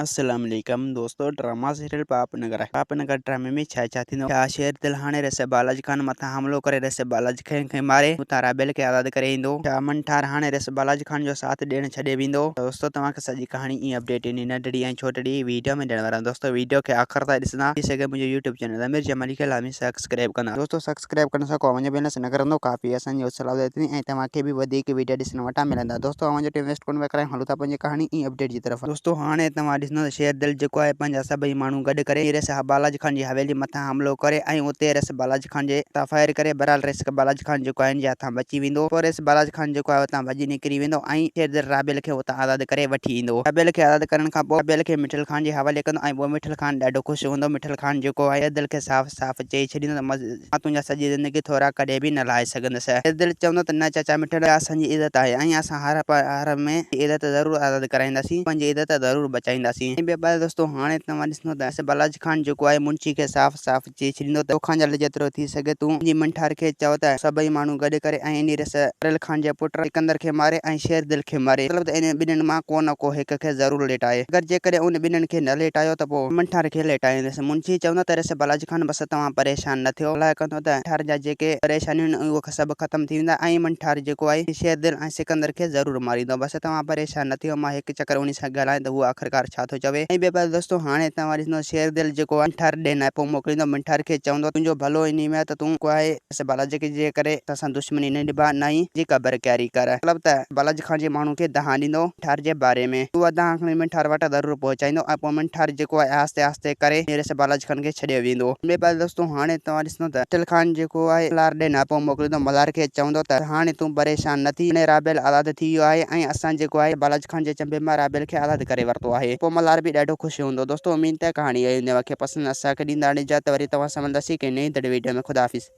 السلام عليڪم دوستو ڊراما سيريل پاپ نگر پاپ نگر ڊرامي ۾ ڇا ڇا ٿيندو ڇا شير دل هاڻي رس بالاج خان مٿان حملو ڪري رس بالاج خان کي ماري اتان رابيل کي آزاد ڪري ايندو ڇا منٺار هاڻي رس بالاج خان جو ساٿ ڏيڻ ڇڏي ويندو دوستو توهان کي سڄي ڪهاڻي ۽ اپڊيٽ انهي ننڍڙي ۽ ڇوٽڙي ويڊيو ۾ ڏيڻ وارا دوستو ويڊيو کي آخر تائين ڏسندا ٿي سگهي منهنجو يوٽيوب چينل امير جمالي کي لازمي سبسڪرائب ڪندا دوستو سبسڪرائب ڪرڻ سان ڪو اوهان جو بيلنس نه ڪرندو ڪافي اسان جي حوصلا افزائي ٿيندي ۽ توهان کي به وڌيڪ ويڊيا ڏسڻ وٽان ملندا دوستو اوهان جو ٽيم ويسٽ ڪونه پيا ڪرايون هلون ٿا پنهنجي ڪهاڻي ۽ اپڊيٽ جي طرف. دوستو هاڻي توهان ڏسندو ته شير دل جيڪو آهي پنهنجا سڀئي ماڻهو گڏ ڪري ريس بالاج خان جي حويلي مٿان حملو ڪري ۽ اتي ريس بالاج خان جي هٿان فائر ڪري بهرحال ريس بالاج خان جيڪو آهي ان جي هٿان بچي ويندو پوء ريس بالاج خان جيڪو آهي اتان ڀڄي نڪري ويندو ۽ شير دل رابيل کي اتان آزاد ڪري وٺي ايندو رابيل کي آزاد ڪرڻ کان پوء رابيل کي مٺل خان جي حوالي ڪندو ۽ پوء مٺل خان ڏاڍو خوش هوندو مٺل خان جيڪو آهي شير دل کي صاف صاف چئي ڇڏيندو ته مان تنهنجا سڄي زندگي ٿورا ڪڏهن به نه لاهي سگهندس. دل چوندو ته نه چاچا مٺڙا اسان جي عزت آهي ۽ اسان هر حال ۾ عزت ضرور آزاد ڪرائينداسين پنهنجي عزت ضرور بچائينداسين. ۽ ٻيو ٻڌ دوستو هاڻي توهان ڏسندو ته بلاج خان جيڪو آهي منشي کي صاف صاف چئي ڇڏيندو ته توکان جلد جيترو ٿي سگهي تون پنهنجي منٺار کي چئو ته سڀئي ماڻهو گڏ ڪري ۽ انهي رس رل خان جي پٽ سڪندر کي ماري ۽ شير دل کي ماري مطلب ته انهن ٻنهين مان ڪو نه ڪو هڪ کي ضرور ليٽائي اگر جيڪڏهن انهن ٻنهين کي نه ليٽايو ته پوء منٺار کي ليٽائيندس. منشي چوندو ته رس بلاج خان بس توهان پريشان نه ٿيو. الله ڪندو ته منٺار جا جيڪي پريشانيون آهن اهي سڀ ختم ٿي ويندا ۽ منٺار جيڪو آهي شير دل ۽ سڪندر کي ضرور ماريندو. بس توهان پريشان نه ٿيو مان هڪ چڪر انهي سان ڳالهايان ته هو آخرڪار ڇا ٿو چوي. ۽ ٻئي پاسي دوستو هاڻي توهان ڏسندو شير دل جيڪو آهي منٺار ڏي نائپو موڪليندو منٺار کي چوندو تنهنجو ڀلو انهي ۾ آهي ته تون جيڪو آهي رس بلاج جي ڪري اسان سان دشمني نه نڀاء نه ئي جي قبر ڪياري ڪر. مطلب ته بلاج خان جي ماڻهن کي دانهن ڏيندو. منٺار جي باري ۾. اها دانهن کڻي منٺار وٽ ضرور پهچائيندو ۽ پوء منٺار جيڪو آهي آهستي آهستي ڪري ميرس بالاجي خان کي ڇڏيو ويندو. ٻئي پاسي دوستو هاڻي توهان ڏسندو ته مٺل خان جيڪو آهي ملهار ڏي ناپو موڪليندو ملهار کي چوندو ته هاڻي تون پريشان نه ٿي هاڻي رابيل آزاد ٿي ويو آهي ۽ اسان جيڪو آهي بالاجي خان جي چنبي مان رابيل کي آزاد ڪري ورتو آهي. پوء ملهار به ڏاڍو خوش هوندو. دوستو اميد ته ڪهاڻي اوهان کي پسند اسان کي ڏيندا اجازت وري توهان سان ملنداسين ڪنهن نئين ايندڙ ويڊيو ۾ خدا حافظ.